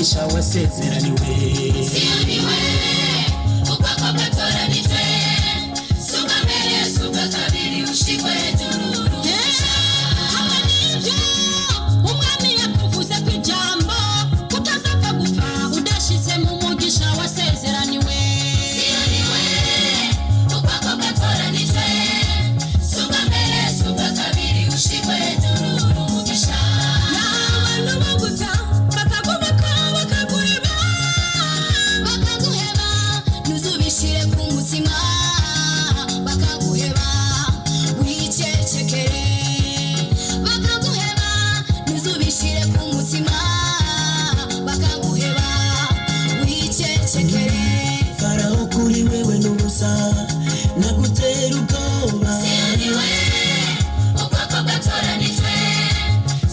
Mugisha wasezeraniwe. Siyoni we, ubwoko bwatoranijwe, si ubwa mbere, si ubwa kabiri, ushigwe hejuru urumugisha. Hamwe n'ibyo umwami yakuvuze ku ijambo, kutazapfa gupfa udashize mu mugisha wasezeraniwe. Siyoni we, ubwoko bwatoranijwe, si ubwa mbere, si ubwa kabiri, ushigwe hejuru urumugisha. Abantu baguta bakagubaka bakaguheba, Bakaguheba, ntuzubishire ku mutima. Bakaguheba, wicecekere. Bakaguheba, ntuzubishire ku mutima. Bakaguheba, wicecekere. Farawo kuri wewe n'ubusa, nagutera ubwoba. Siyoni we, ubwoko bwatoranijwe,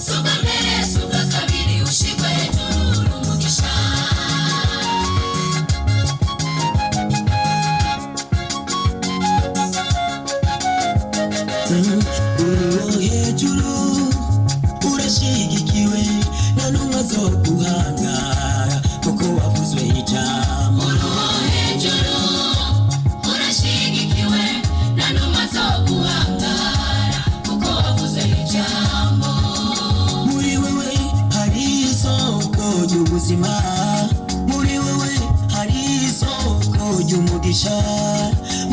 si ubwa mbere, si ubwa kabiri, ushigwe hejuru urumugisha. Uri wo hejuru, urashigikiwe, nta n'umwe azoguhangara kuko wavuzwe ijambo. Uruwo hejuru, urashigikiwe, nta n'umwe azoguhangara kuko wavuze ijambo. Muri wewe hari isoko ry'ubuzima, muri wewe hari isoko ry'umugisha,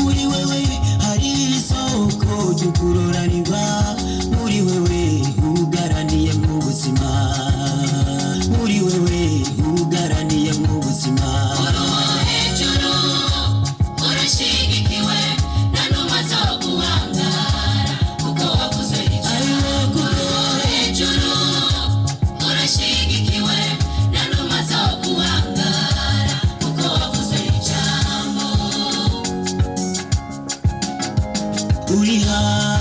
muri wewe hari isoko ry'ukuroranirwa, muri wewe ugaraniye mu buzima, muri wewe ugaraniye mu buzima. Uruwo hejuru, urashigikiwe, nta n'umwe azoguhangara kuko wavuze ijambo. Uruwo hejuru, urashigikiwe, nta n'umwe azoguhangara kuko wavuze ijambo. Uri hafi.